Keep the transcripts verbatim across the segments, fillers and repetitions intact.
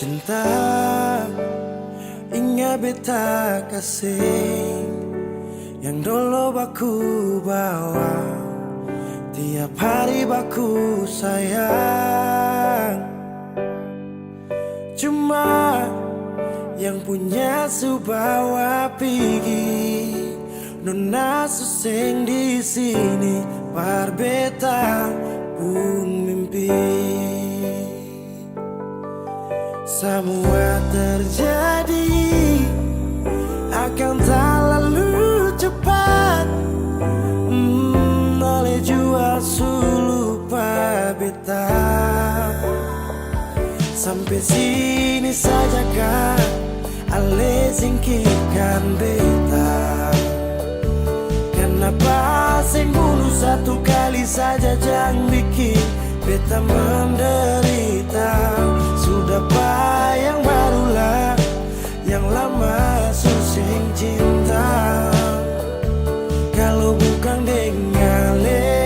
Cinta, ingat beta kasih yang dolo baku bawa, tiap hari baku sayang. Cuma yang punya su bawa pigi, nona su seng di sini, par beta pung mimpi. Samua terjadi akan talalu cepat. Hmm, ale jua su lupa beta. Sampe sini saja ka, ale singkirkan beta. Kenapa seng bunuh satu kali saja, jang bikin beta menderita. Sudah pa yang barulah, yang lama su seng cinta. Kalo bukang deng ale,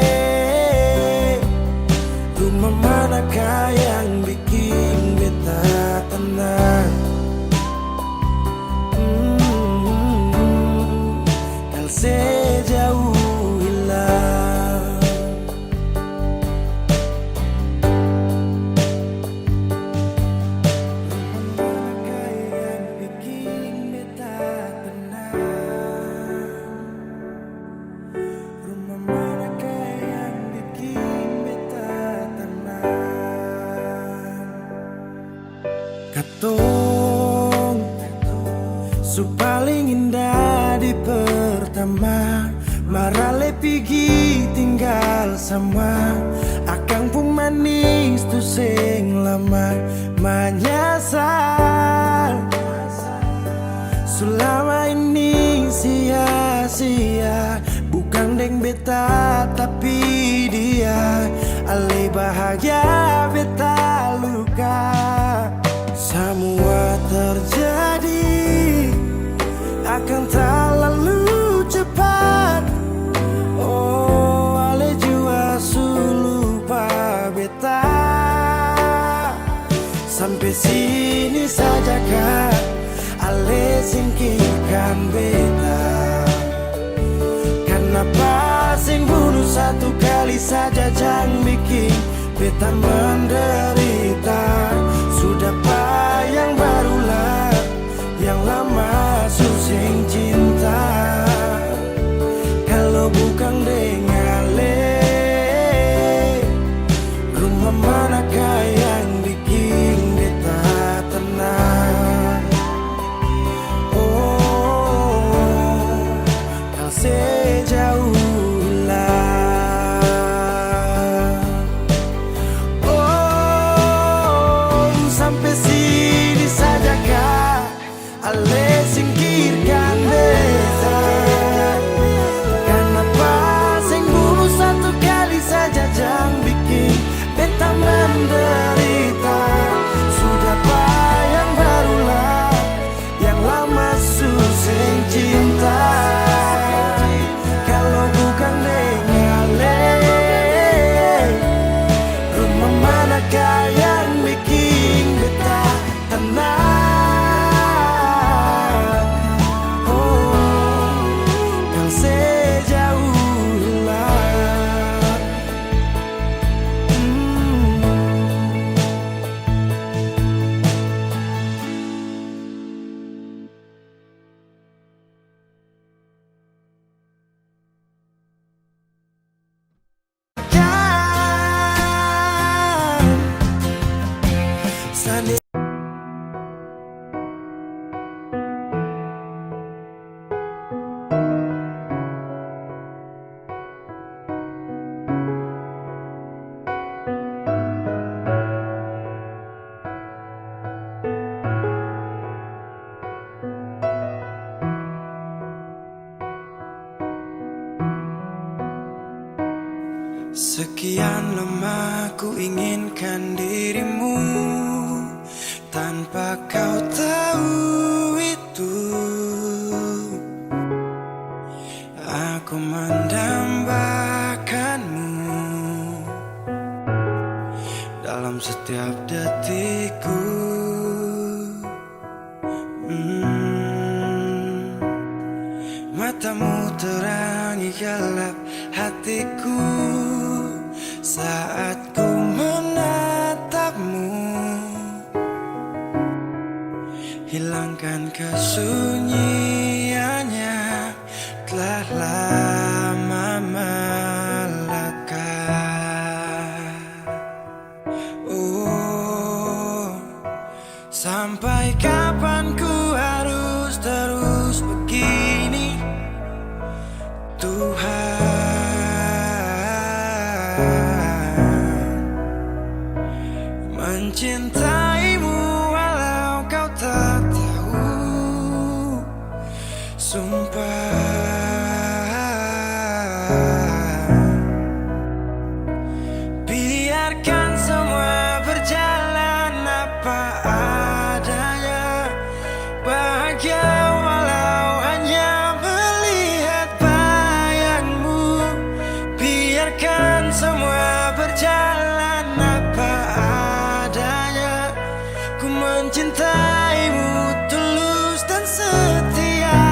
rumah mana ka yang bikin beta tenang? Hmm, kal se jauh hilang. Rumah mana ka yang bikin beta tenang? Rumah mana ka yang bikin beta tenang? Katong su paling indah di pertama, mar ale pigi tinggal sama. Akang pung manis tu seng lama manyasal. Selama ini sia-sia, bukang deng beta tapi dia. Ale bahagia, beta luka. Samua terjadi akan talalu cepat. Oh, ale jua su lupa beta. Sampe sini saja ka, ale singkirkan beta. Kenapa seng bunuh satu kali saja, jang bikin beta menderita. Sudah pa yang barulah, yang lama su seng cinta. Kalo bukang deng ale, rumah mana ka yang bikin beta tenang? Oh, kal se jauh hilang. Oh, sampe sini saja ka, ale singkirkan beta. Kenapa seng bunuh satu kali saja, jang bikin beta menderita. Sudah pa yang barulah, yang lama su seng cinta. Kalo bukang deng ale, rumah mana ka yang bikin beta tenang? Oh, kal se jauh hilang. Hmm. Sekian lama ku inginkan dirimu, tanpa kau tahu itu. Aku mendambakanmu dalam setiap detikku. hatiku saat ku menatapmu. Hilangkan kesunyiannya telah lama melekat. Oh, sampai kapan ku harus terus begini, Tuhan? Mencintaimu walau kau tak tahu. Sumpah, biarkan semua berjalan apa adanya. Bahagia walau hanya melihat bayangmu. Biarkan semua berjalan apa adanya. Ku mencintaimu tulus dan setia,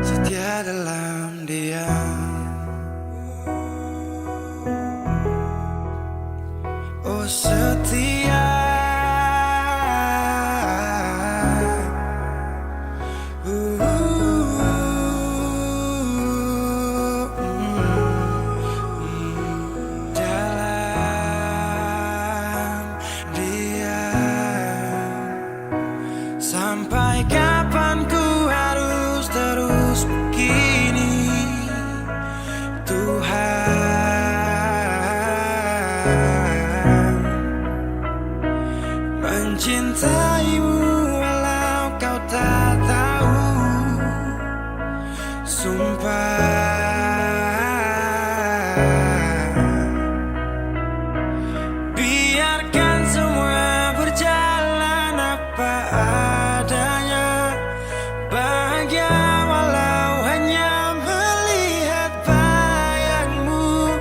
setia dalam diam. Oh, setia. Uh, mm, mm, dalam diam. Sampai kapan ku harus terus begini, Tuhan? Mencintaimu walau kau tak tahu. Sumpah, biarkan semua berjalan apa adanya. Bahagia walau hanya melihat bayangmu.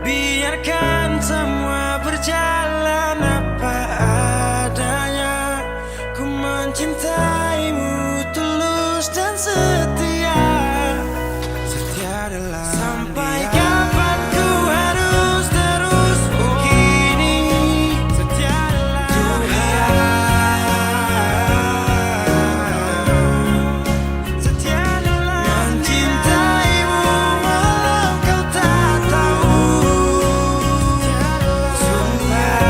Biarkan semua berjalan apa adanya. Ku mencintaimu tulus dan setia. Setia dalam sampai kapan ku harus terus begini? Setia dalam Tuhan. Setia dalam mencintaimu walau kau tak tahu. Sumpah,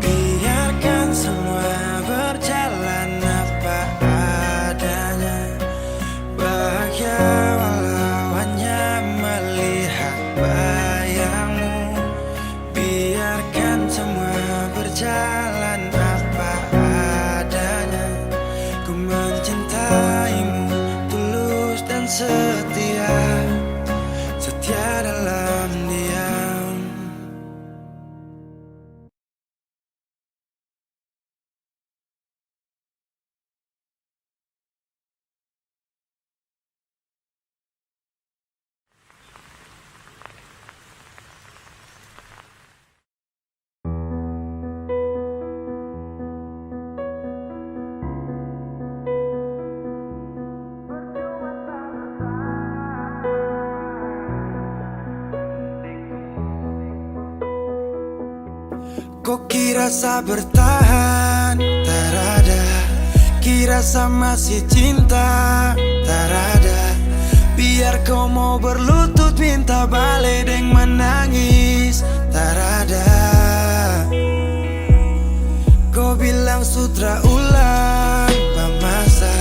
biarkan semua berjalan apa adanya. Bahagia walau hanya melihat bayangmu. Biarkan semua berjalan apa adanya. Ku mencintaimu tulus dan setia, setia dalam diam. Ko kira sa bertahan, tarada. Kira sa masih cinta, tarada. Biar ko mau berlutut minta bale deng manangis, tarada. Ko bilang sutra ulang ba masa.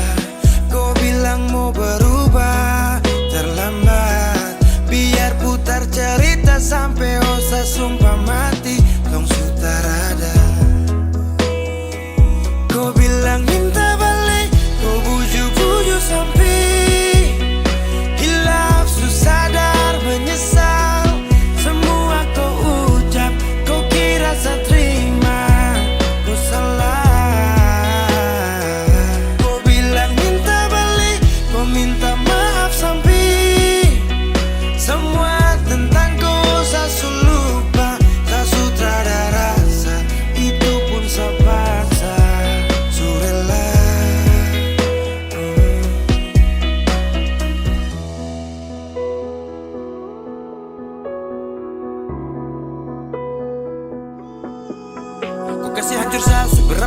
Ko bilang mo berubah, terlambat. Biar putar cerita sampe osa sumpah mati, tong su tarada. Ko bilang minta bale, ko buju-buju sampe hilaf, su sadar menyesal. Semua ko ucap, ko kira sa terima, ko salah. Ko bilang minta bale, ko minta maaf sampe semua tentang ko sa su lupa, sa su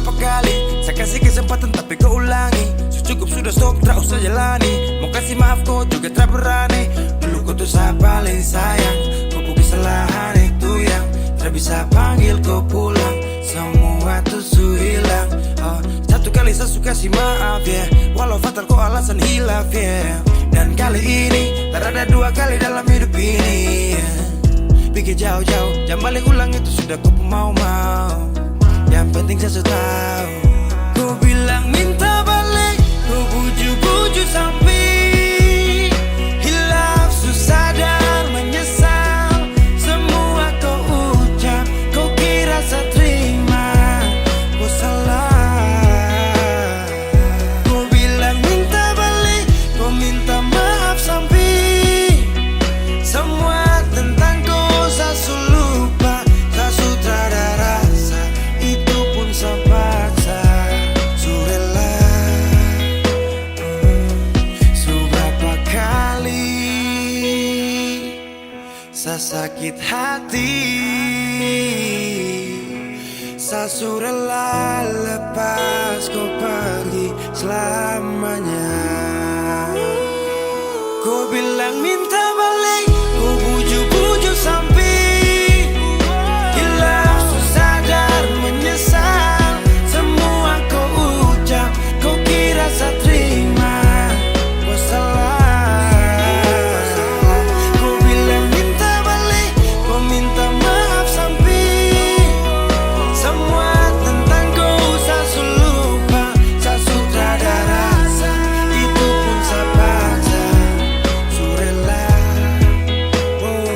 Berapa kali sa kasih kesempatan tapi kau ulangi. Su cukup sudah, stop, tra usah jalani. Mau kasih maaf kau juga tra berani. Dulu kau tuh sa paling sayang. Kau pu kesalahan itu yang tra bisa panggil kau pulang. Semua tuh su hilang. Ah, satu kali sa su kasih maaf, yeah. Walau fatal kau alasan hilaf, yeah. Dan kali ini, tak ada dua kali dalam hidup ini, yeah. Pikir jauh-jauh, jangan balik ulang, itu sudah kau pu mau-mau. Yang penting sa su tahu. Kau bilang minta balik, kau buju-buju sampai hilaf, su sadar, menyesal. Semua kau ucap, kau kira sa terima. Kau salah. Kau bilang minta balik, kau minta maaf sampai semua tentang kau sa su lupa, sa su tra ada rasa, itu pun sa paksa, su rela. Su berapa kali sa sakit hati, sa su rela lepas kau pergi selamanya. Kau bilang minta balik, kau buju-buju sampai hilaf, su sadar, menyesal. Semua kau ucap, kau kira sa terima. Kau salah. Kau bilang minta balik, kau minta maaf sampai semua tentang kau sa su lupa, sa su tra ada rasa, itu pun sa paksa, su rela. Oh.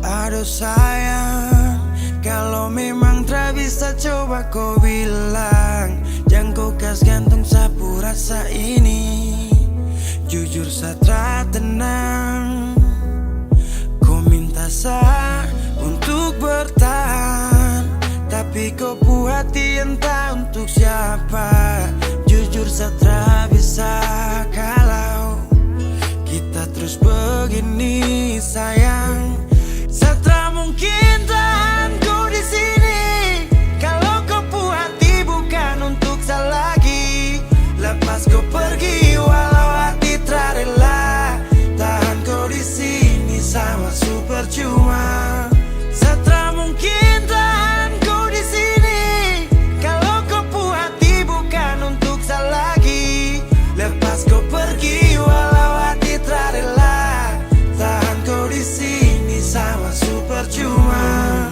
Aduh sayang, kalau memang tra bisa, coba kau bilang, jang kau kas gantung sa pu rasa ini. Jujur sa tra tenang. Kau minta sa untuk bertahan, tapi kau pu hati entah untuk siapa. Jujur sa tra bisa kalau kita terus begini, sayang. Sa tra mungkin tahan kau di sini. Kalau kau pu hati bukan untuk sa lagi, lepas kau pergi walau hati tra rela. Tahan kau di sini sama su percuma. Sa tra mungkin tahan kau di sini. Kalau kau pu hati bukan untuk sa lagi, lepas kau pergi walau hati tra rela. Tahan kau di sini sama su percuma.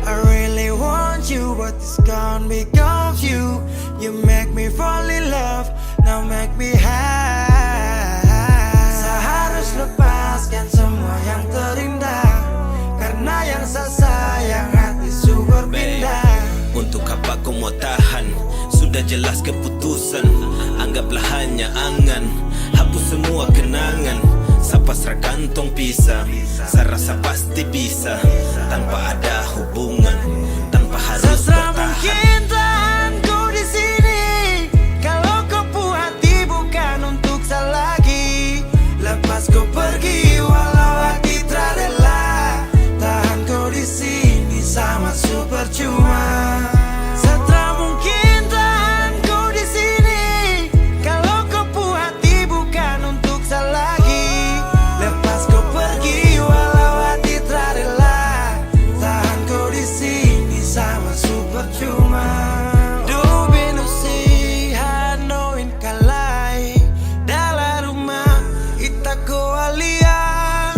I really want you, but it's gonna be gone you. You make me fall in love, now make me high. Sa harus lepaskan semua yang terindah, karena yang sa sayang hati su berpindah. Untuk apa kau mau tahan? Sudah jelas keputusan. Anggaplah hanya angan, hapus semua kenangan. Sa pasrah kantong pisah. Sa rasa pasti bisa tanpa ada hubungan, tanpa harus bertahan. Sa tra mungkin tahan kau di sini. Kalau kau pu hati bukan untuk sa lagi, lepas kau pergi walau hati tra rela. Tahan kau di sini sama su percuma. Sa tra mungkin tahan kau di sini. Kalau kau pu hati bukan untuk sa lagi, lepas kau pergi walau hati tra rela. Tahan kau di sini sama su percuma. Dou be no se hanoin kalai, dalam rumah ita ko alia.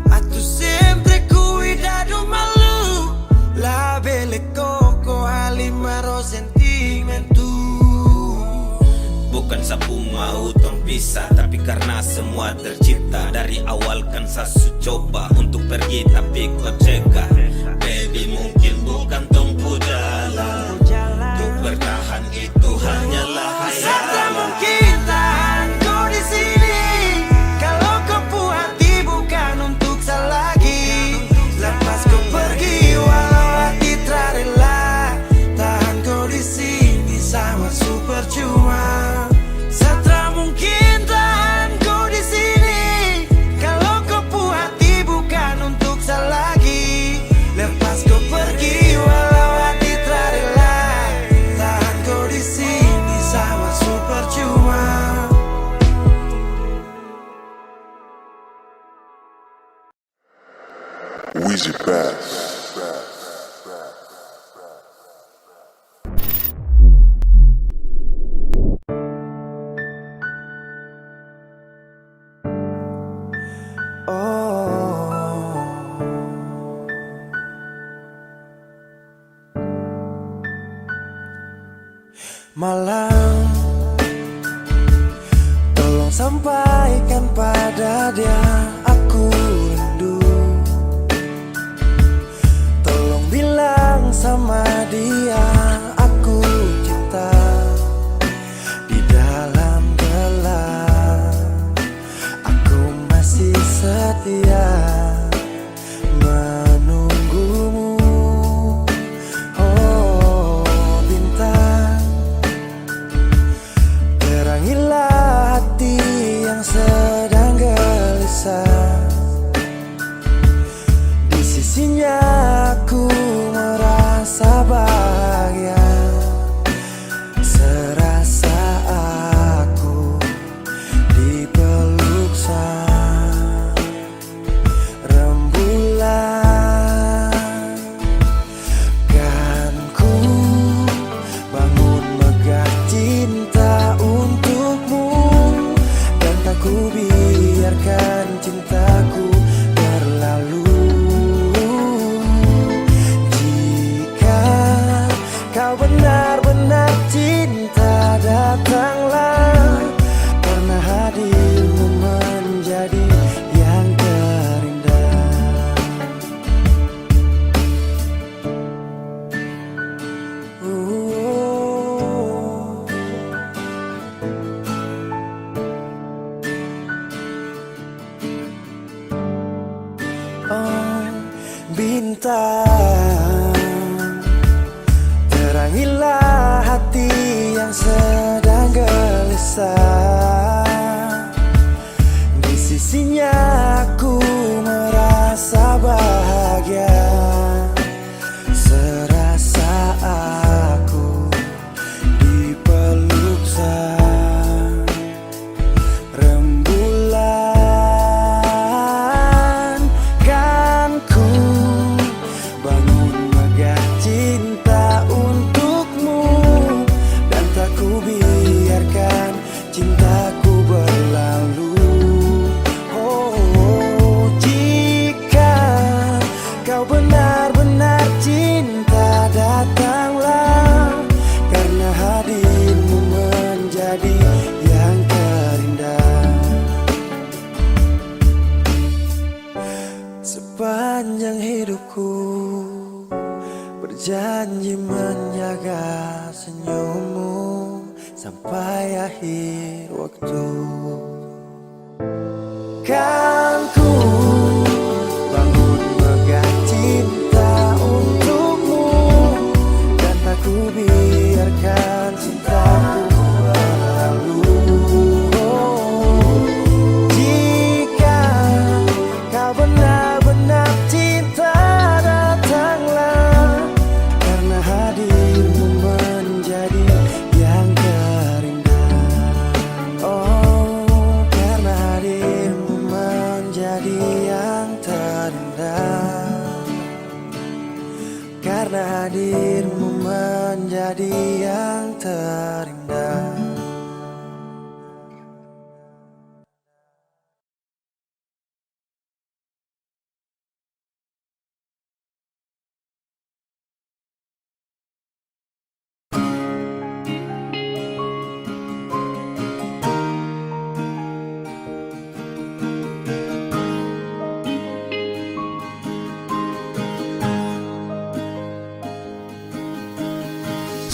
Atu sempre kuidadu malu, labele koko halimar ho sentimentu. Bukan sa pu mau tong pisah, tapi karena semua tercipta. Dari awal kan sa su coba untuk pergi, tapi ko cegah. Baby, mungkin bukan tong pu jalan. Untuk bertahan itu hanyalah khayal. Sa tra mungkin tahan kau di sini. Kalau kau pu hati bukan untuk Malam, tolong sampaikan pada dia aku rindu. Tolong bilang sama dia aku cinta. Di dalam gelap, aku masih setia menunggumu, oh bintang. Terangilah hati yang sedang gelisah. Di sisinya aku merasa bahagia, serasa aku dipeluk sang rembulan. Kan ku bangun megah cinta untukmu, dan tak ku biarkan cintaku berlalu. Jika kau benar-benar cinta, datanglah, karena hadirmu menjadi yang terindah. Oh, bintang, terangilah hati yang sedang gelisah. Di sisinya aku merasa bahagia, serasa aku dipeluk sang rembulan. Kan ku bangun megah cinta untukmu, dan tak ku biarkan cintaku berlalu. Oh, jika kau benar-benar cinta, datanglah, karena hadirmu menjadi yang terindah. Sepanjang hidupku, berjanji menjaga senyummu sampai akhir waktu. Kan ku bangun megah cinta untukmu, dan tak ku biarkan cintaku berlalu. Jika kau benar-benar cinta, datanglah, karena hadirmu menjadi yang terindah. Oh, karena hadirmu menjadi yang terindah. Karena hadirmu menjadi yang terindah.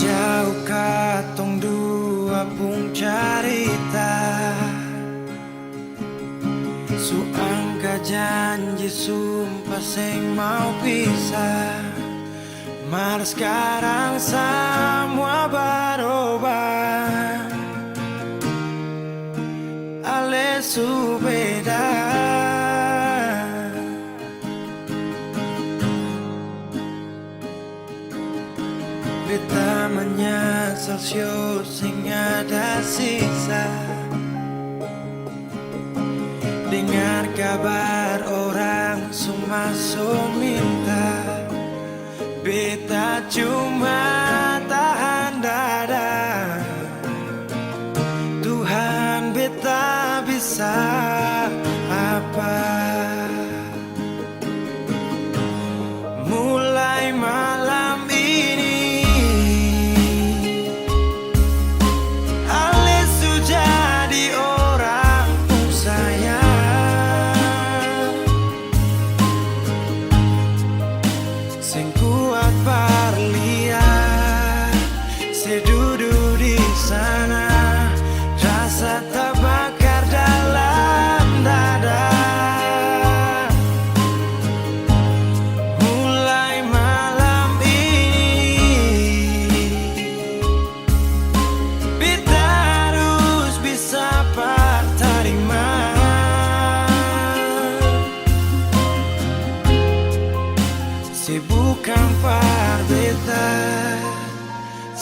Jauh katong dua pung carita, su angka janji, sumpah seng mau pisah. Mar skarang samua barobah, ale su beda. Beta manyasal sio seng ada sisa. Dengar kabar orang su maso minta, beta cuma tahan dada. Tuhan, beta bisa apa? Mulai malam ini,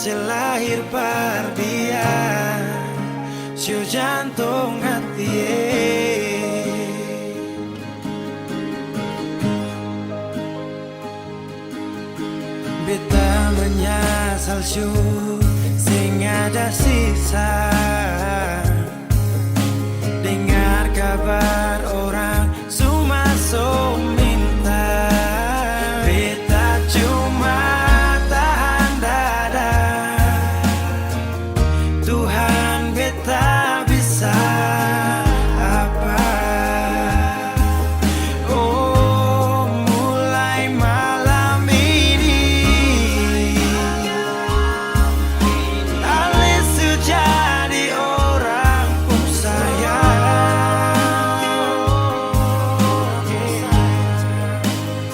Se lahir par dia, sio jantong hati e. Beta menyesal su seng ada sisa. Dengar kabar orang su maso minta. Beta cuma tahan dada. Tuhan, beta bisa apa? Oh, mulai malam ini, ale su jadi orang pung sayang.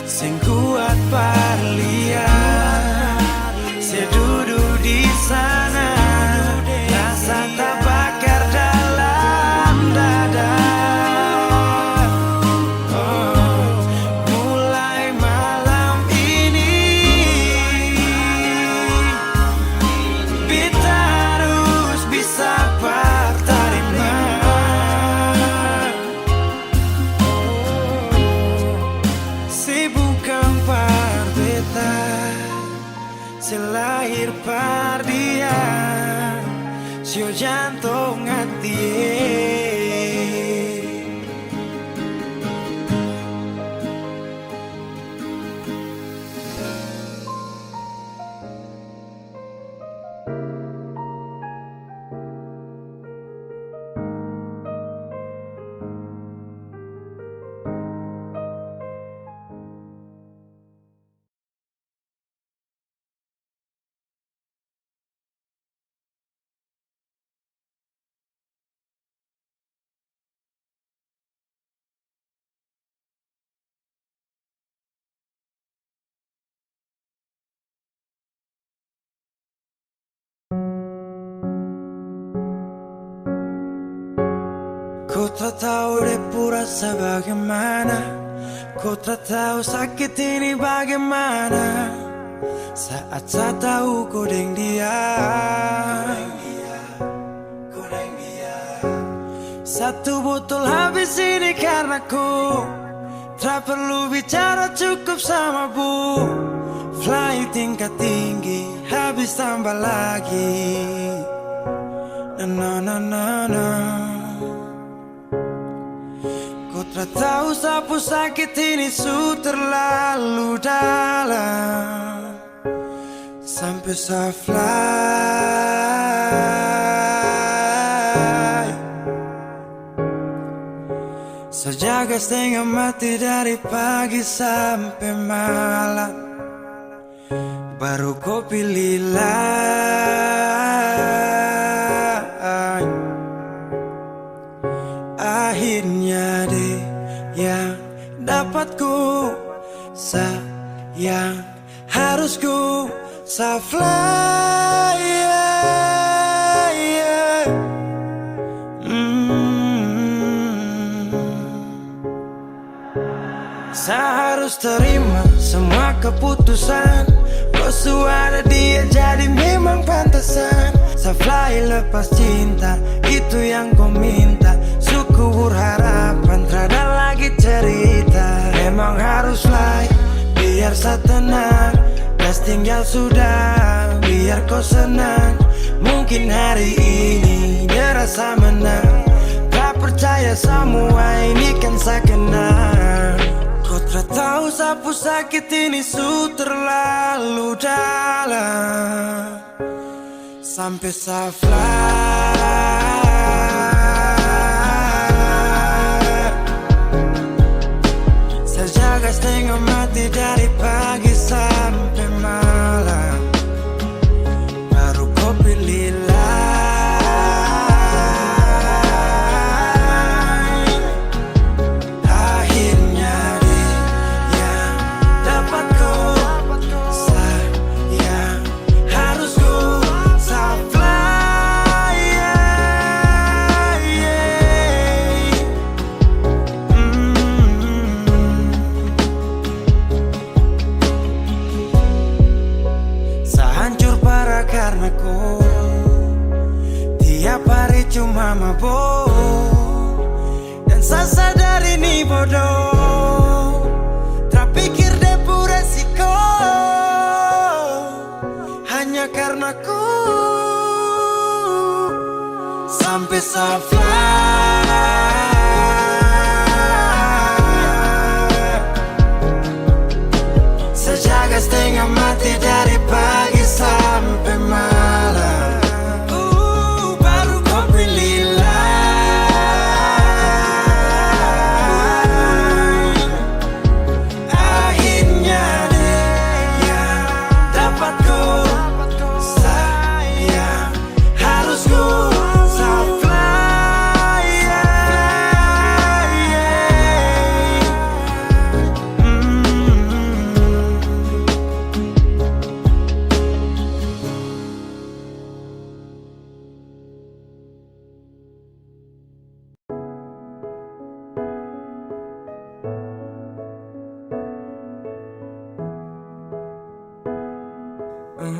Seng kuat par lia, se dudu di sana, rasa tabakar dalam dada. Oh, mulai malam ini, beta harus bisa par tarima. Se bukan par beta, se lahir par dia, sio jantong hati e. Ko tra tau de pu rasa bagaimana, ko tra tau sakit ini bagaimana. Saat sa tau ko deng dia, satu botol habis ini karna ko. Tra perlu bicara, cukup sama bu. Fly tingkat tinggi, habis tambah lagi. Na, na, na, na, na. Ko tra tau sa pu sakit ini su terlalu dalam. Sampe sa fly, sa jaga stenga mati dari pagi sampe malam, baru ko pilih lain. Akhirnya de yang dapat ku, sa yang harus ku sa fly, yeah, yeah. Mm. Sa harus terima semua keputusan. Ko su ada dia jadi memang pantasan. Sa fly lepas cinta, itu yang ko minta. Su kubur harapan, trada lagi cerita. Memang harus fly, biar sa tenang. Kas tinggal sudah, biar ko senang. Mungkin hari ini dia rasa menang. Tra percaya semua ini kan sa kenal. Ko tra tau sa pu sakit ini su terlalu dalam. Sampe sa fly, sa jaga stenga mati dari pagi sampe malam, baru ko pilih lain. Akhirnya dia dapat ko, sa yang harus ku sa fly, yeah, yeah. Mm. Karna ko tiap hari cuma mabok, dan sa sadar ini bodoh. Tra pikir de pu resiko. Hanya karna ko sampe sa fly. Sa jaga stenga mati dari pagi sampe malam. Uh, baru ko pilih lain. Akhirnya dia dapat ko sayang. Harus ku sa fly. Mm. Eh,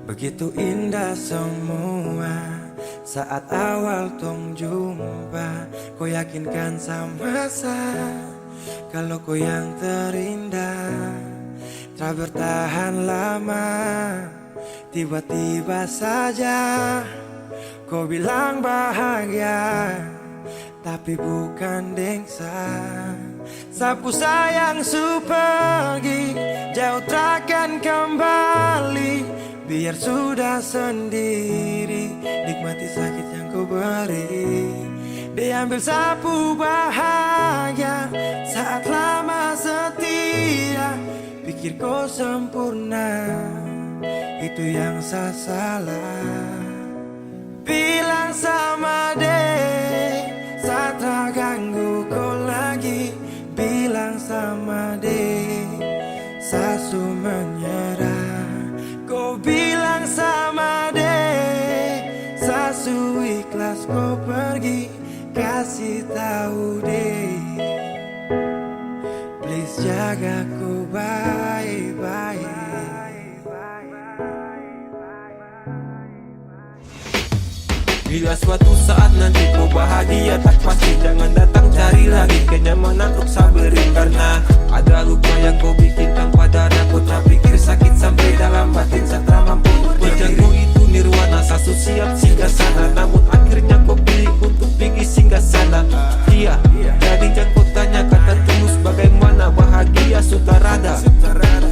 begitu indah semua saat awal tong jumpa. Ko yakinkan sama sa, kalo ko yang terindah. Tra bertahan lama, tiba-tiba saja ko bilang bahagia, tapi bukan deng sa. Sa pu sayang su pergi, jauh trakan kembali. Biar sudah sendiri, nikmati sakit yang ko beri. De ambil sa pu bahagia, saat lama setia. Pikir ko sempurna, itu yang sa salah. Bilang sama de, sa tra ganggu ko lagi. Bilang sama de, sa su menyerah. Ko bilang sama de, sa su ikhlas ko pergi. Kasih tahu de, please jaga ko bae-bae. Bila suatu saat nanti ko bahagia tak pasti, jangan datang cari lagi kenyamanan untuk sa beri. Karena ada luka yang ko bikin tanpa darah. Ko tra pikir sakit sampai dalam batin, sa tra mampu untuk berdiri. Ko itu nirwana, sa su siap singgah sana, namun akhirnya ko pilih untuk pigi singgah sana. Dia, jadi jang ko tanya kata tulus, bagaimana bahagia su tarada.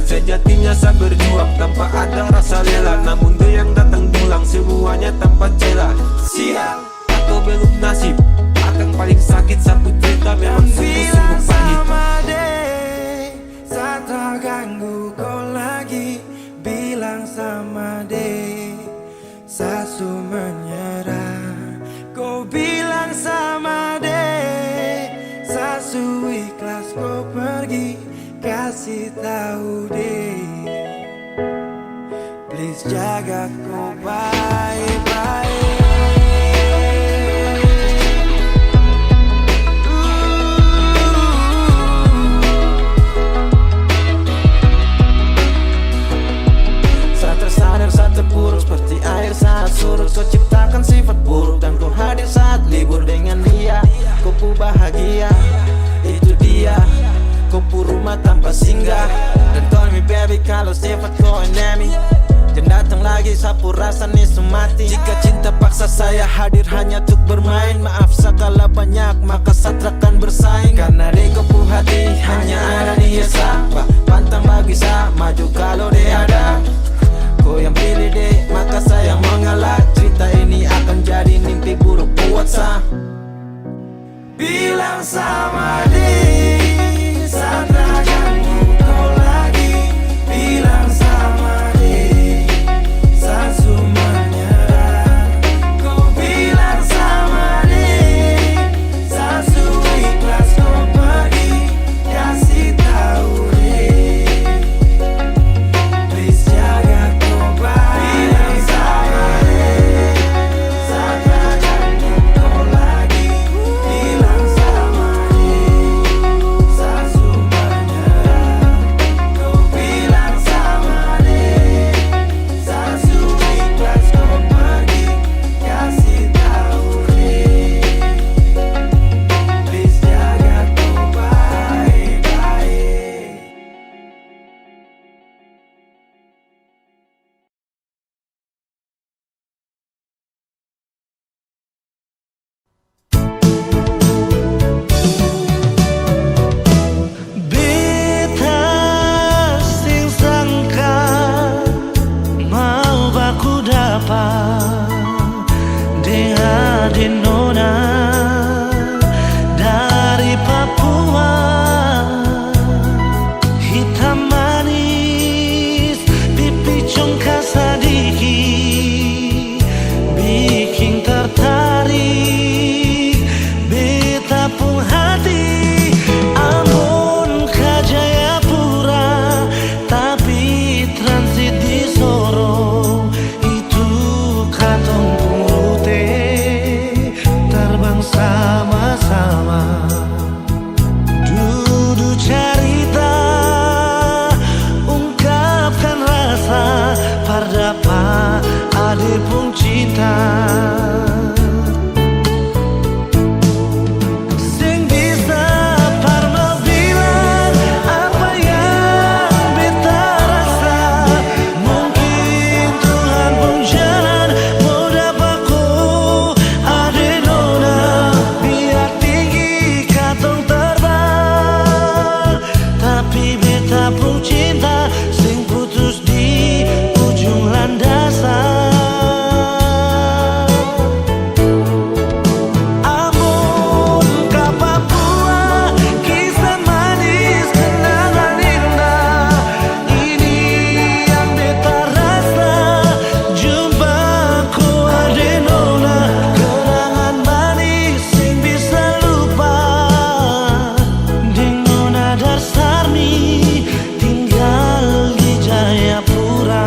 Sejatinya sa berjuang tanpa ada rasa rela, namun de yang datang pulang semuanya tanpa cela. Sial atau belum nasib, akang paling sakit, sa pu cerita memang sungguh-sungguh pahit. Bilang sama de, sa tra ganggu ko lagi. Bilang sama de, sa su menyerah. Ko bilang sama de, sa su ikhlas ko pergi. Kasih tahu de, please jaga ko bae-bae. Sa tersadar, sa terpuruk seperti air saat surut. Kau ciptakan sifat buruk dan kau hadir saat libur dengan dia. Kau pu bahagia, itu dia. Kau pu rumah tanpa singgah. Dan call me baby kalau sifat kau enemy. Dan datang lagi, sa pu rasa ni su mati. Jika cinta paksa saya hadir hanya untuk bermain, maaf segala banyak, maka sa tra akan bersaing. Karena de ko pu hati hanya ada dia sa. Pantang bagi sa maju kalau de ada. Ko yang pilih de, maka sa yang mengalah. Cerita ini akan jadi mimpi buruk buat sa. Bilang sama de, sa tra ganggu ko lagi. Bilang sama de, sa su menyerah. Ko bilang sama de, sa su ikhlas ko pergi. Kasih tahu de, please jaga Dapa ade pung cinta. Seng bisa par mau bilang apa yang beta rasa. Mungkin Tuhan pung jalan mau dapa ko ade nona, biar tinggi katong terbang, tapi beta pung cinta seng putus di ujung landasan. Ambon ka Papua, kisah manis, kenangan indah. Ini yang beta rasa, jumpa ko ade nona, kenangan manis seng bisa lupa. Deng nona Darsarmi tinggal di Jayapura.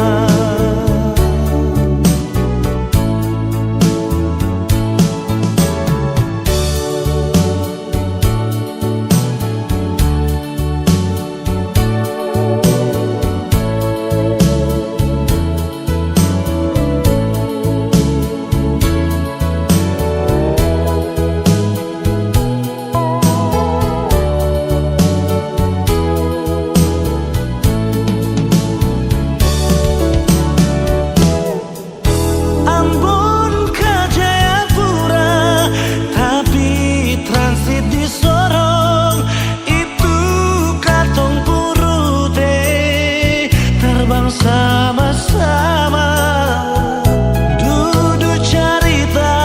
Ambon ka Jayapura, tapi transit di Sorong. Itu katong pung rute, terbang sama-sama, dudu carita,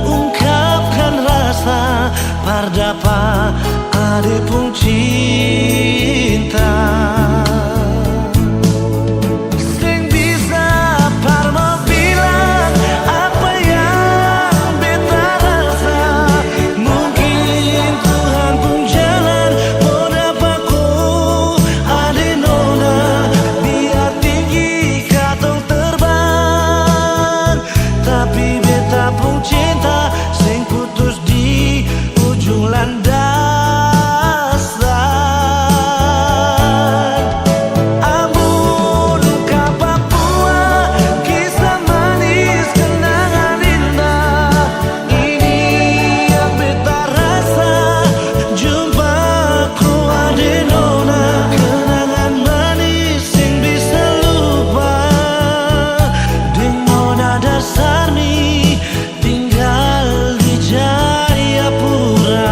ungkapkan rasa, par dapa ade pung cinta. Seng bisa par mau bilang apa yang beta rasa. Mungkin Tuhan pung jalan mo dapa ko ade nona, biar tinggi katong terbang, tapi beta pung cinta seng putus di ujung landasan. Ambon ka Papua, kisah manis, kenangan indah. Ini yang beta rasa, jumpa ko ade nona, kenangan manis seng bisa lupa. Deng nona Darsarmi tinggal di Jayapura.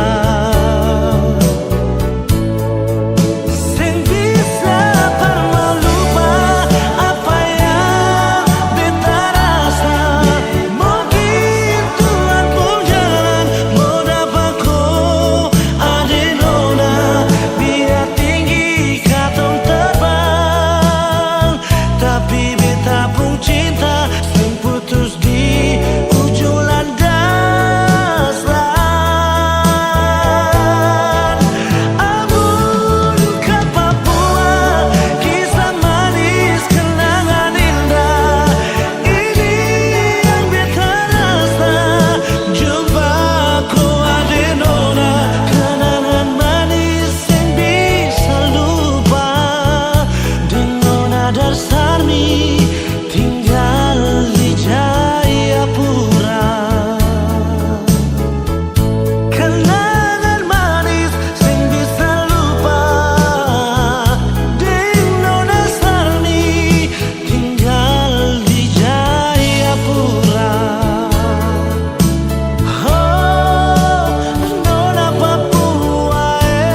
Seng bisa par mau lupa apa yang beta rasa. Mungkin Tuhan pung jalan mo dapa ko ade nona, biar tinggi katong terbang, tapi beta pung cinta seng putus di ujung landasan. Ambon ka Papua, kisah manis, kenangan indah. Ini yang beta rasa, jumpa ko ade nona, kenangan manis seng bisa lupa. Deng nona Darsarmi tinggal di Jayapura. Kenangan manis seng bisa lupa. Deng nona Darsarmi tinggal di Jayapura. Oh, nona Papua, eh.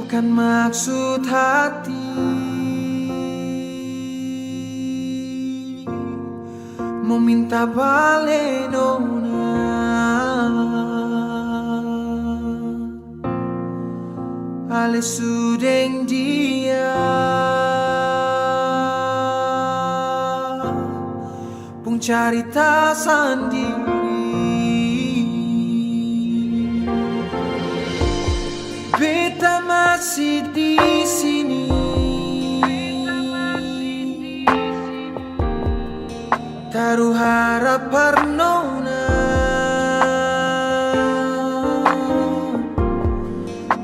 Bukan maksud hati mo minta bale nona, ale su deng dia pung carita sandiri. Beta masih di sini. Taruh harap par nona,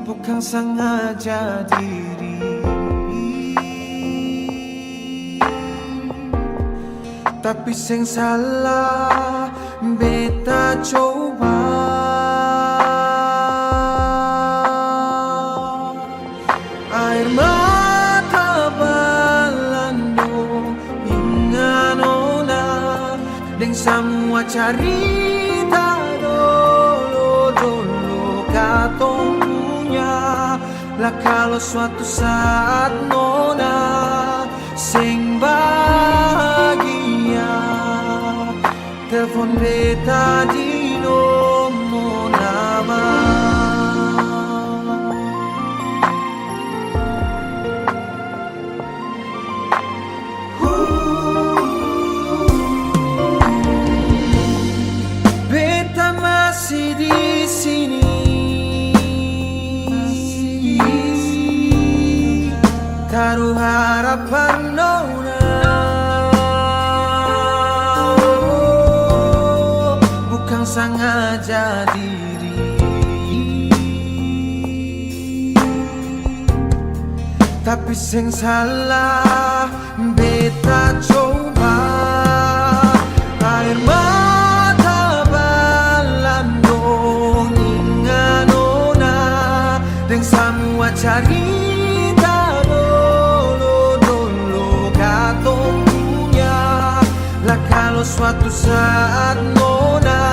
bukan sengaja diri, tapi seng salah beta coba. Air mata balando, inga nona, deng samua carita dolo-dolo katong punya. La kalo suatu saat nona seng bahagia, telfon beta di nomor lama. Beta masih di sini. Taruh harap par nona, bukan sengaja diri, tapi seng salah beta coba. Air mata balando, inga nona, deng samua carita dolo-dolo katong punya. La kalo suatu saat nona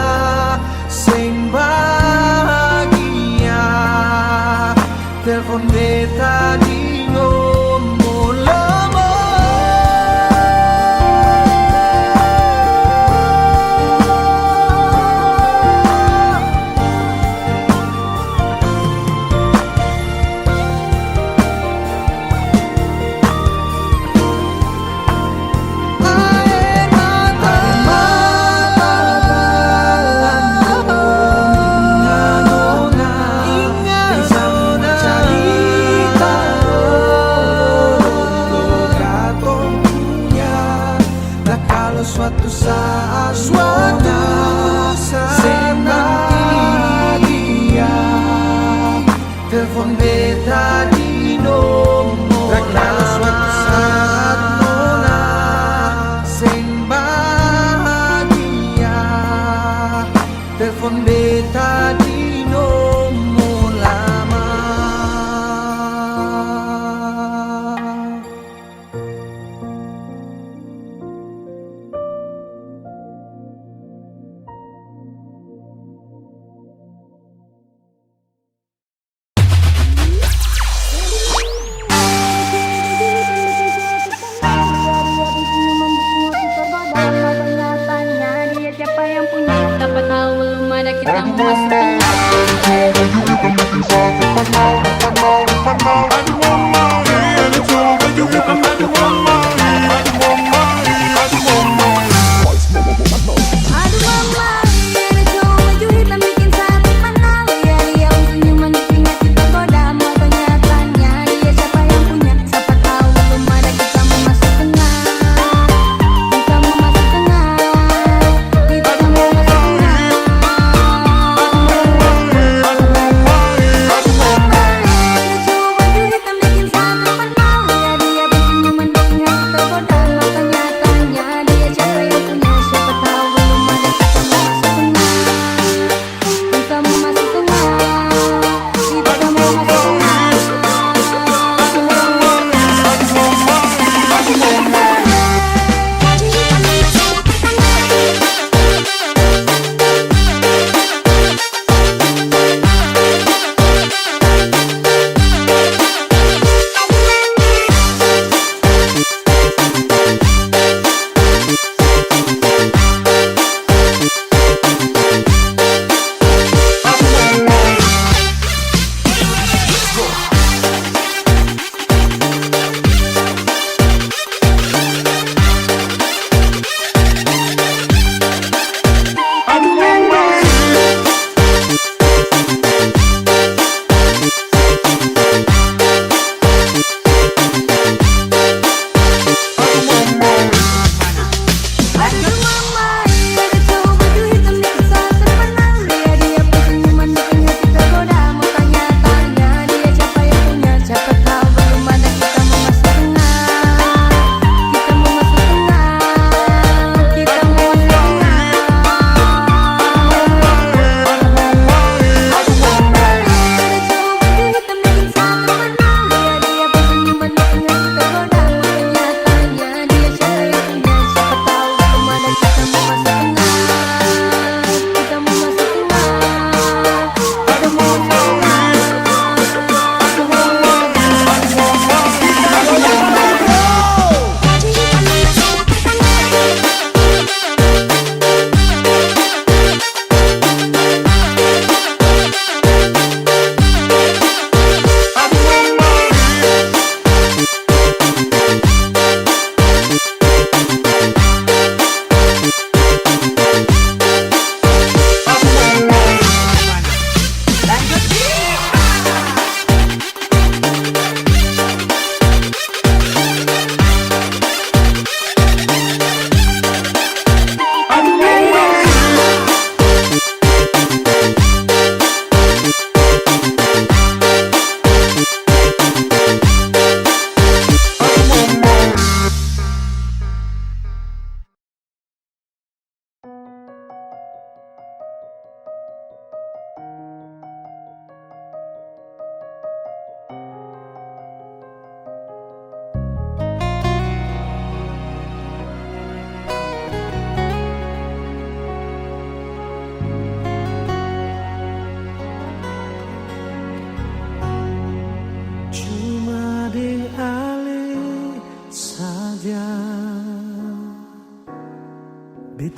seng bahagia, telfon beta di nomor lama. Suatu saat, suatu saat nanti dia telfon beta di nomor lama. Suatu saat nona seng bahagia, telfon beta di nomor lama. Siapa yang punya? Siapa tahu belum ada kita mau masuk.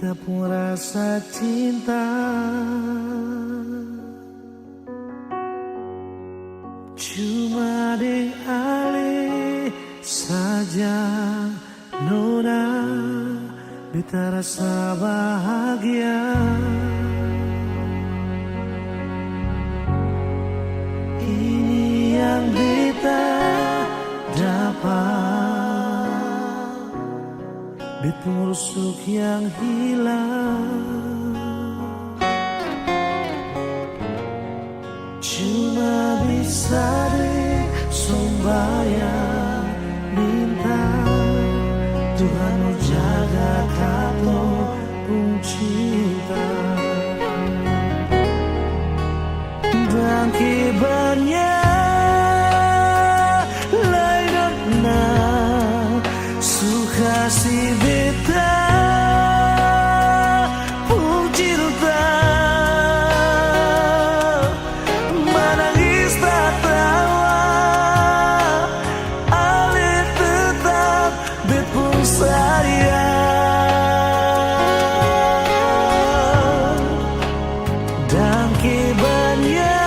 Kita pung rasa cinta cuma deng ale saja, nona, beta rasa bahagia. Ini yang beta dapat, beta pung rusuk yang hilang. Cuma bisa deng sumbayang, minta Tuhan mau jaga katong pung cinta. Danke banya lai, nona, su kasi beta pung cinta. Manangis, tatawa, ale tetap beta pung sayang. Danke banya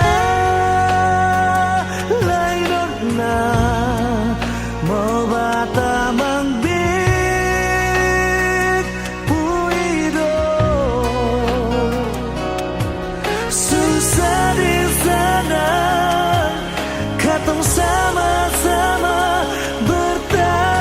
lai, nona, mau batamang beta pung hidup. Susah deng sanang, katong sama-sama bertahan.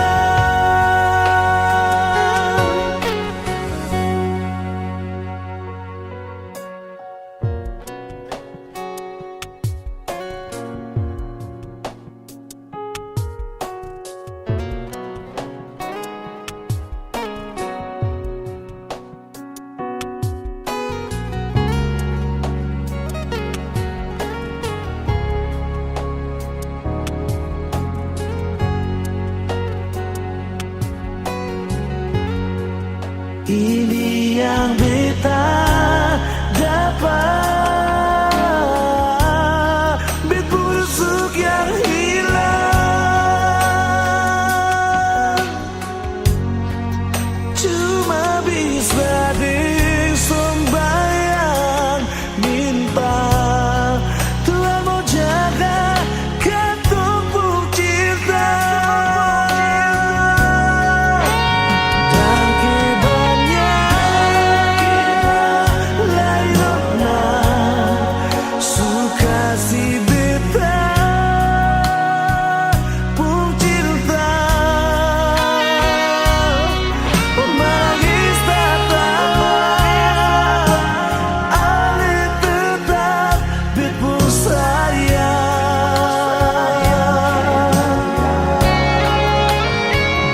Ini yang beta dapat, beta pung rusuk yang hilang. Cuma bisa deng sumbayang, minta Tuhan mau jaga katong pung cinta. Danke banya lai, nona, su kasi beta pung cinta. Manangis, tatawa, ale tetap beta pung sayang.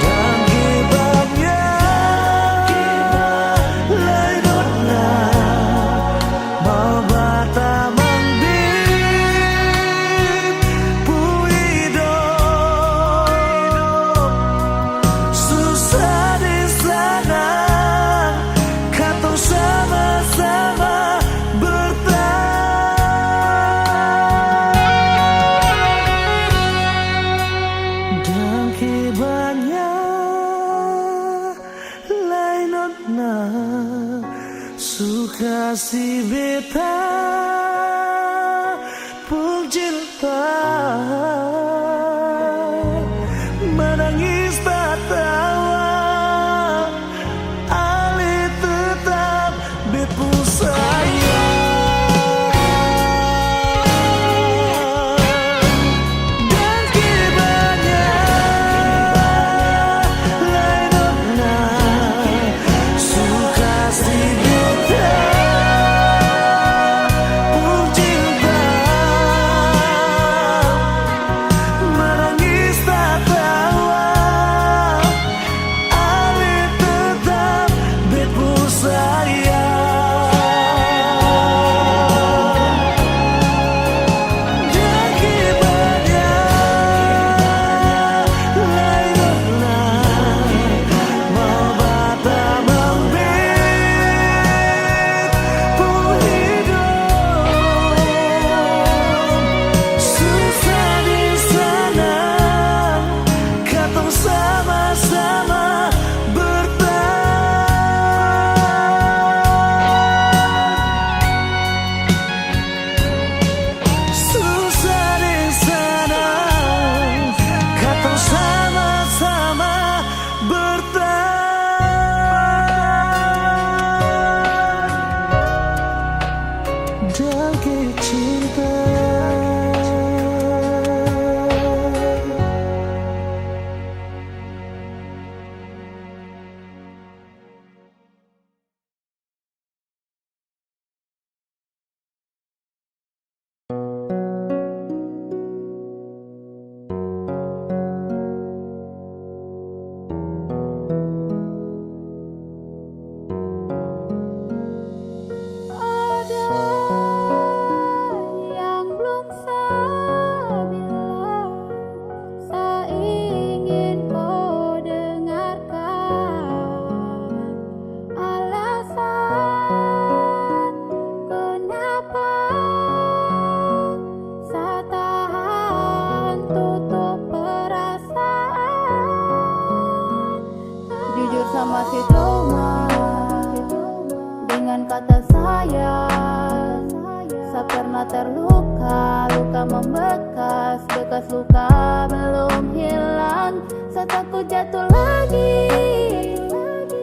Danke banya lai, nona, mau batamang beta pung hidup. Susah deng sanang, katong sama-sama bertahan. Danke banya lai, nona, su kasi beta pung cinta. Manangis, tatawa, ale tetap beta pung sayang. Danke banya lai, nona, su kasi beta pung cinta. Drunken cinta. Ada yang belum sa bilang, sa ingin ko dengarkan alasan kenapa sa tahan tutup perasaan. Jujur, sa masih trauma dengan kata sayang. Sa pernah terluka, luka membekas, bekas luka belum hilang. Sa takut jatuh lagi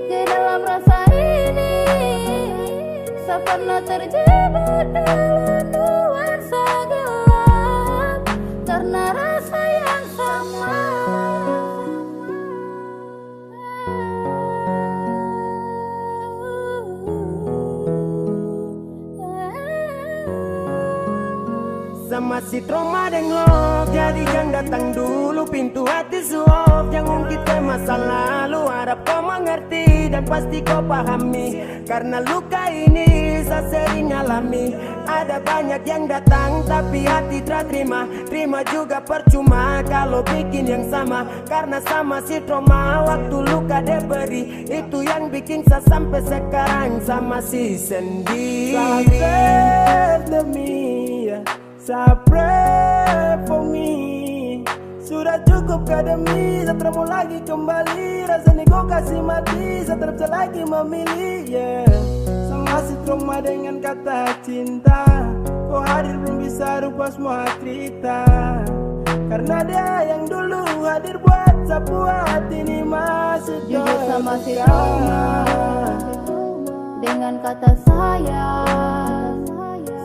ke dalam rasa ini. Sa pernah terjebak dalam nuansa gelap karena rasa yang sama. Sa masih trauma deng lo, jadi jang datang dulu pintu hati su off. Jang ungkit ke masa lalu, harap ko mengerti dan pasti ko pahami. Karena luka ini sa sering alami. Ada banyak yang datang tapi hati tra terima. Terima juga percuma kalau bikin yang sama. Karena sa masih trauma waktu luka de beri. Itu yang bikin sa sampai sekarang sa masih sendiri. Sa pray demi, ya. Sa pray for me. Sudah cukup ka demi, sa tra mau lagi kembali. Rasa ni ko kasih mati, sa tra bisa lagi memilih, yeah. Sa masih trauma dengan kata cinta. Ko hadir belum bisa rubah semua cerita. Karena dia yang dulu hadir buat sa buat ini masih. Jujur, sa masih terluka trauma dengan kata sayang.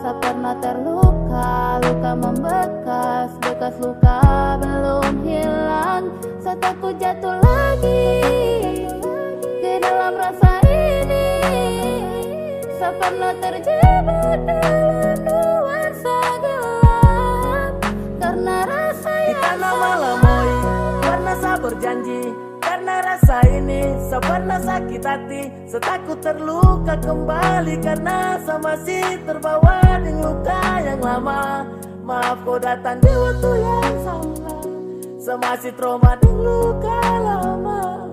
Sa pernah terluka, luka membekas, bekas luka belum hilang. Sa takut jatuh lagi ke dalam rasa ini. Sa pernah terjebak dalam nuansa gelap karena rasa yang sama. Di tanah Malamoi pernah sa berjanji, karena rasa ini sa pernah sakit hati. Sa takut terluka kembali karena sa masih terbawa deng luka yang lama. Maaf ko datang di waktu yang salah. Sa masih trauma deng luka lama.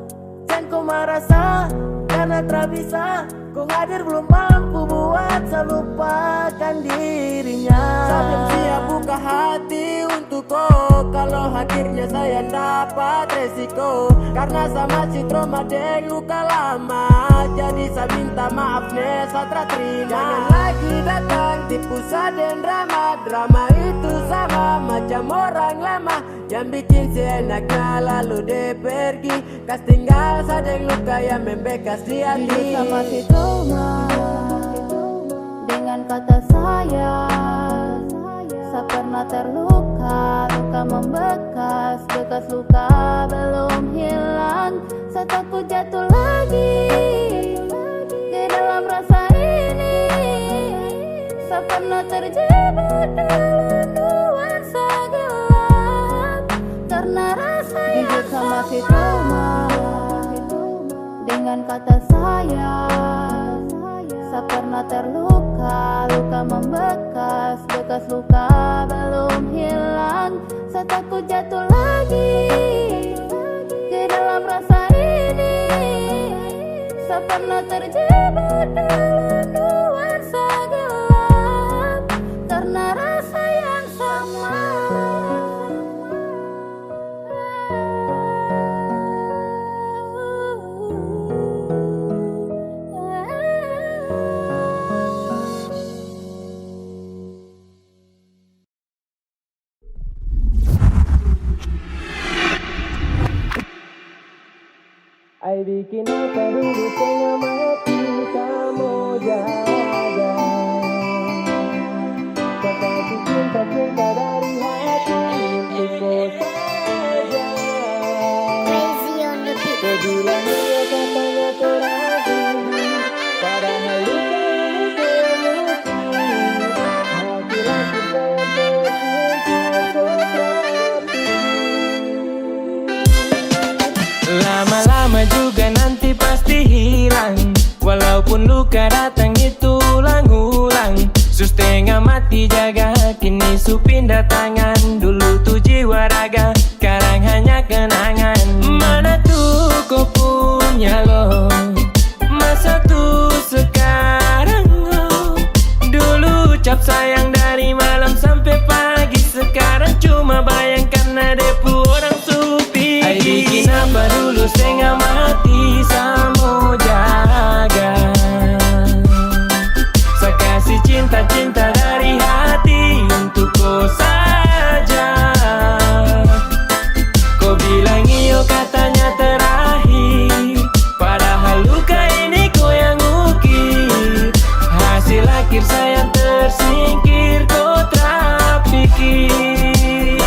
Jang ko marah sa karena tra bisa. Ko hadir belum mampu buat sa lupakan dirinya. Sa belum siap buka hati untuk ko. Kalau hadirnya sa yang dapat resiko. Karena sa masih trauma deng luka lama. Jadi sa minta maaf ne, sa tra terima. Jangan lagi datang tipu sa deng drama. Drama itu sama macam orang lama yang bikin seenaknya lalu de pergi. Kas tinggal sa deng luka yang membekas di hati. Jujur, sa masih trauma dengan kata sayang. Sa pernah terluka, luka membekas, bekas luka belum hilang. Sa takut jatuh lagi ke dalam rasa ini. Sa pernah terjebak dalam nuansa gelap karena rasa yang sama. Jujur, sa masih trauma dengan kata sayang. Sa pernah terluka, luka membekas, bekas luka belum hilang. Sa takut jatuh lagi ke dalam rasa ini. Sa pernah terjebak dalam nuansa gelap karena rasa yang sama. Ai bikin apa dulu tengah mati kamu jaga. Pun luka datang itu ulang-ulang. Su setengah mati jaga, kini su pindah tangan. Dulu tu jiwa raga, sekarang hanya kenangan. Mana tu ko punya lo? Masa tu sekarang lo? Dulu ucap sayang dari malam sampai pagi. Sekarang cuma bayangkan ade pu orang su pigi. Ai bikin apa dulu setengah mati sa mo jaga. Sa kasih cinta-cinta dari hati untuk ko saja. Ko bilang iyo katanya terakhir, padahal luka ini ko yang ukir. Hasil akhir sayang tersingkir, ko tra pikir.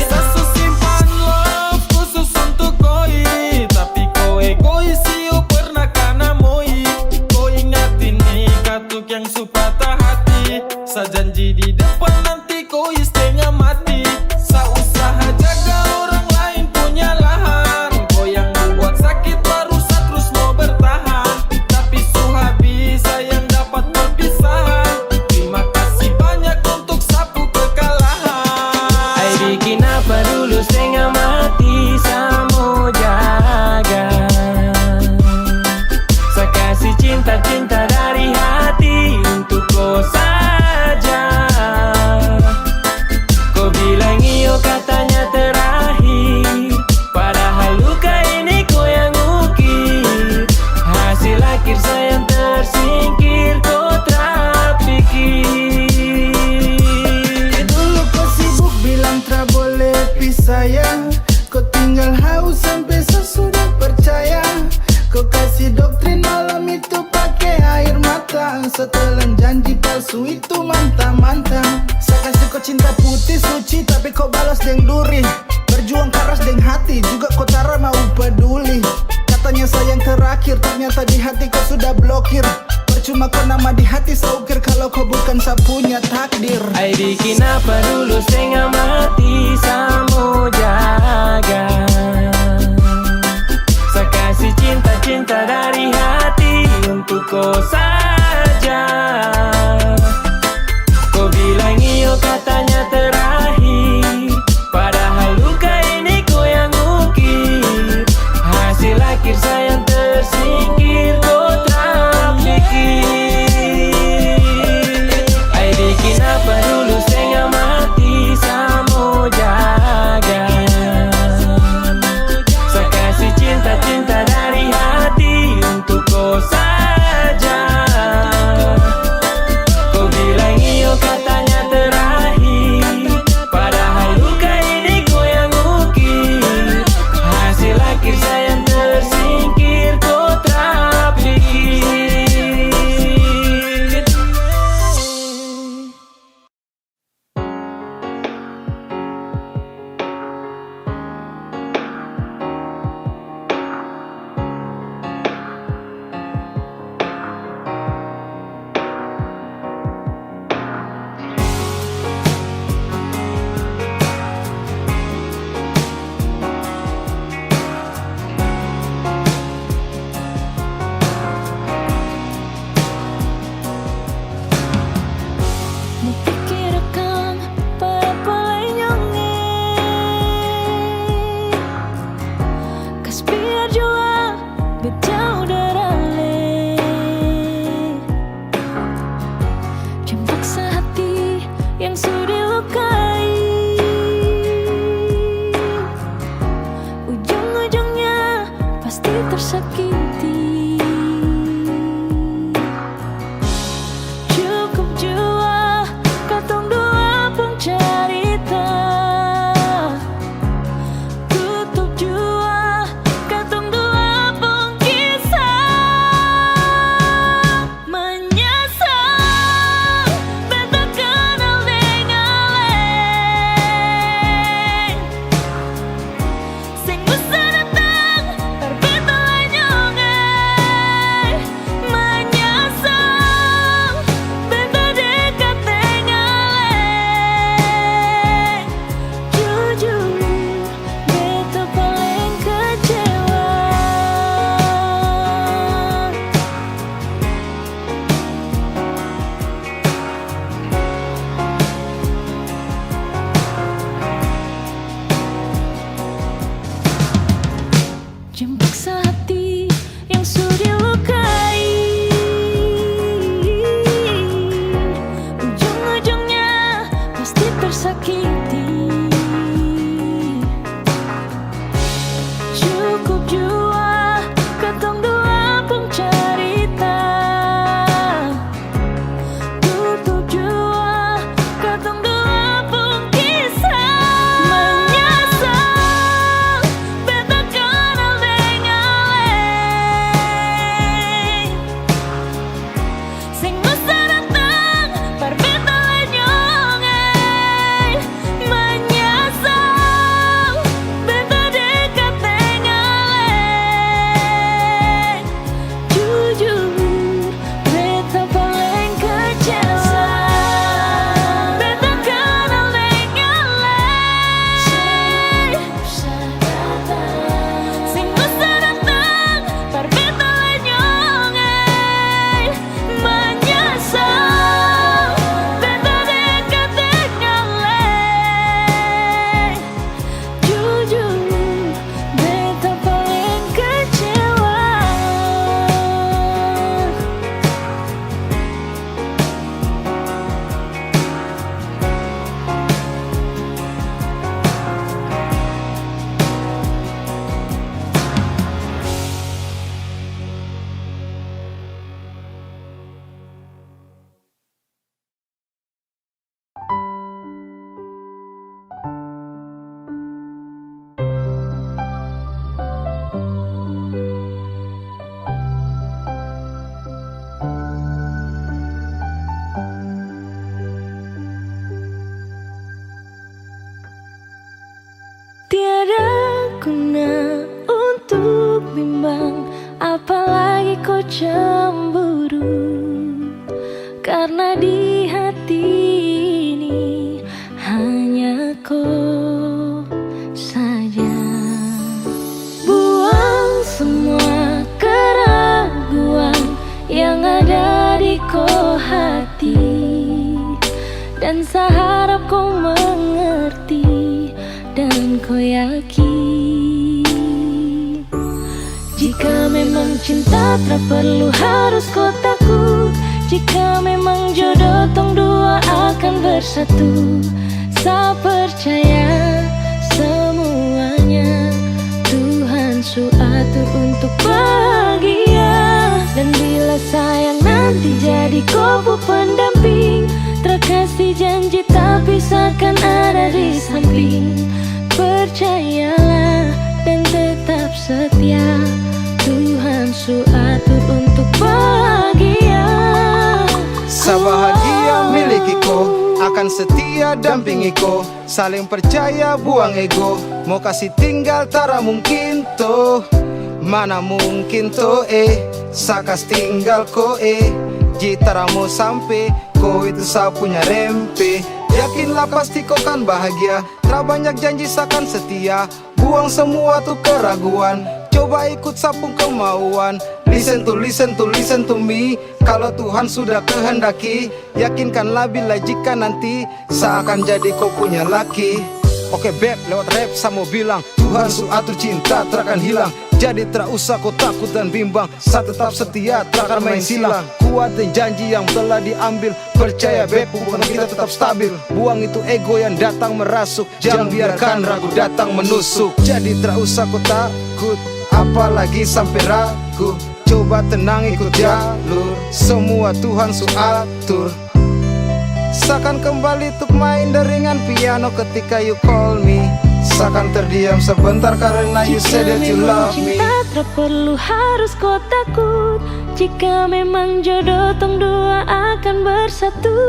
Sa su simpan love khusus untuk koi, tapi ko egois, iyo pernah kana moi. Ko ingat ini katuk yang su patah hati. Sa janji di depan nanti ko i setengah mati. Sa usaha jaga orang lain punya lahan. Ko yang buat sakit baru sa terus mau bertahan. Tapi su habis sa yang dapat perpisahan. Terima kasih banyak untuk sa pu kekalahan. Ai bikin apa dulu setengah mati sa mo jaga. Sa kasih cinta-cinta dari hati untuk ko saja. Ko bilang iyo katanya terakhir, padahal luka ini ko yang ukir. Hasil akhir sayang tersingkir, ko tra pikir. Dulu ko sibuk bilang tra boleh pi sayang. Ko tinggal haus sampe sa sudah percaya. Ko kasih doktrin malam itu pake air mata. Setelan janji palsu itu manta-manta. Sa kasih ko cinta putih suci, tapi ko balas deng duri. Berjuang keras deng hati, juga ko tara mau peduli. Katanya sayang terakhir, ternyata di hati ko sudah blokir. Percuma ko nama di hati sa ukir, kalau ko bukan sa punya takdir. Ai bikin apa dulu setengah mati sa mo jaga. Sa kasih cinta-cinta dari hati untuk ko saja. Ko bilang iyo katanya terakhir, padahal luka ini ko yang ukir. Hasil akhir sayang tersingkir, ko tra pikir. Ai bikin apa dulu setengah mati sa mo jaga. Karena di hati ini hanya ko saja. Buang semua keraguan yang ada di ko hati, dan sa harap ko mengerti dan ko yakin. Jika memang cinta tak perlu harus ko takut, jika memang jodoh tong dua akan bersatu, sa percaya semuanya Tuhan su atur untuk bahagia. Dan bila sayang nanti jadi ko pu pendamping, terkasih janji tak pisahkan ada di samping. Percayalah dan tetap setia, Tuhan su atur untuk bahagia. Sa bahagia miliki ko, akan setia dampingi ko, saling percaya buang ego, mau kasih tinggal tara mungkin to. Mana mungkin to eh, sa kas tinggal ko eh, ji tara mau sampe ko itu sa punya rempe. Yakinlah pasti ko kan bahagia, tra banyak janji sa kan setia. Buang semua tu keraguan, coba ikut sa pung kemauan. Listen to, listen to, listen to me. Kalo Tuhan sudah kehendaki, yakinkanlah bila jika nanti sa akan jadi ko punya laki. Oke beb, lewat rap sa mau bilang, Tuhan su atur cinta tra akan hilang. Jadi tra usah ko takut dan bimbang, sa tetap setia, tra akan main silang. Kuat deng janji yang telah diambil. Percaya beb, hubungan kita tetap stabil. Buang itu ego yang datang merasuk, jangan biarkan ragu datang menusuk. Jadi tra usah ko takut, apalagi sampe ragu. Coba tenang ikut jalur, semua Tuhan su atur. Sa akan kembali tuk main deringan piano ketika you call me. Sa akan terdiam sebentar karena you say that you love me. Cinta tak perlu harus ko takut. Jika memang jodoh tong dua akan bersatu,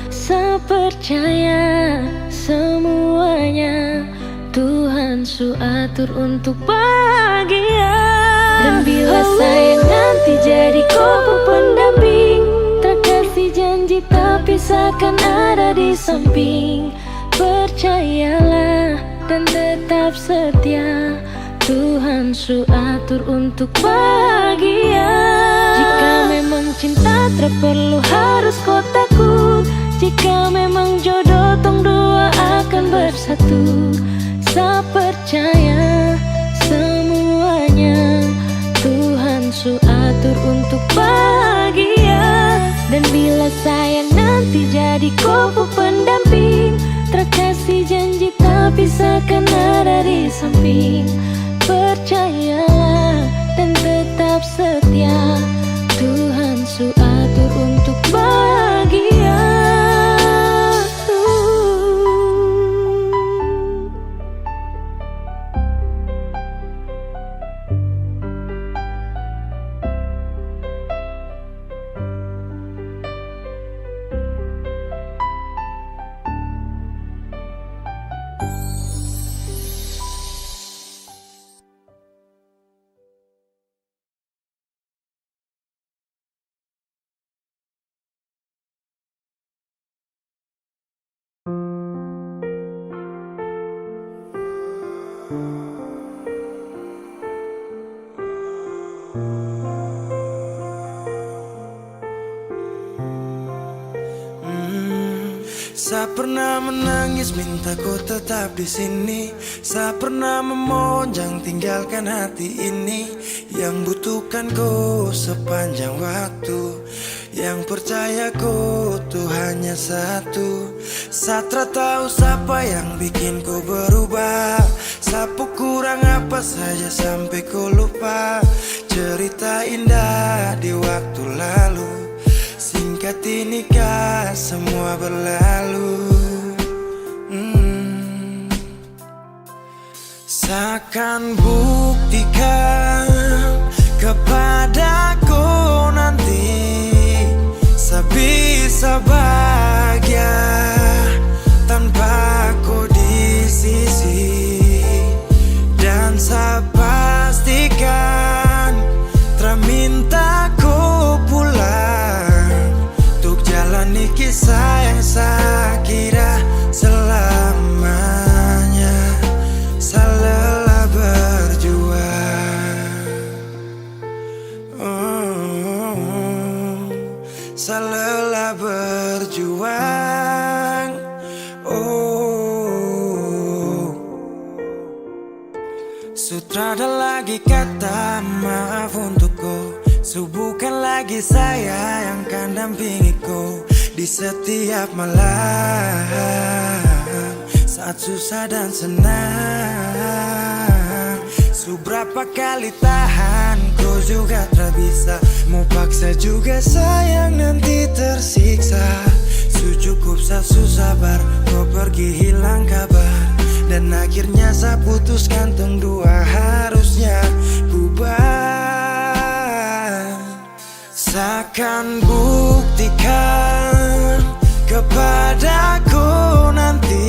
sa percaya semuanya Tuhan su atur untuk bahagia. Dan bila sayang nanti jadi ko pu pendamping, terkasih janji tak pisahkan ada di samping. Percayalah dan tetap setia, Tuhan su atur untuk bahagia. Jika memang cinta tak perlu harus ko takut. Jika memang jodoh tong dua akan bersatu, sa percaya semuanya Tuhan su atur untuk bahagia. Dan bila sayang nanti jadi ko pu pendamping, terkasih janji tak pisahkan ada di samping. Percayalah dan tetap setia, Tuhan su atur untuk bahagia. Sa pernah menangis minta ko tetap di sini. Sa pernah memohon jangan tinggalkan hati ini. Yang butuhkan ko sepanjang waktu. Yang percaya ko tu hanya satu. Sa tra tahu sapa yang bikin ko berubah. Sa pu kurang apa saja sampe ko lupa. Cerita indah di waktu lalu. Singkat ini kah semua berlalu. Hmm. Sa akan buktikan kepada ko nanti. Sa bisa bahagia tanpa ko di sisi. Dan sa pastikan tra minta ko pulang. Tuk Ini kisah yang saya kira selamanya. Saya lelah berjuang. Oh, saya lelah berjuang. Oh. Su trada lagi kata maaf untuk ko. Su bukan lagi saya yang kan dampingi ko di setiap malam saat susah dan senang. Su berapa kali tahan, ko juga tra bisa. Mau paksa juga sayang, nanti tersiksa. Su cukup sa su sabar, ko pergi hilang kabar. Dan akhirnya sa putuskan tong dua harusnya bubar. Sa akan buktikan kepadaku nanti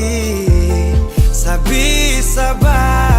sa bisa bahagia.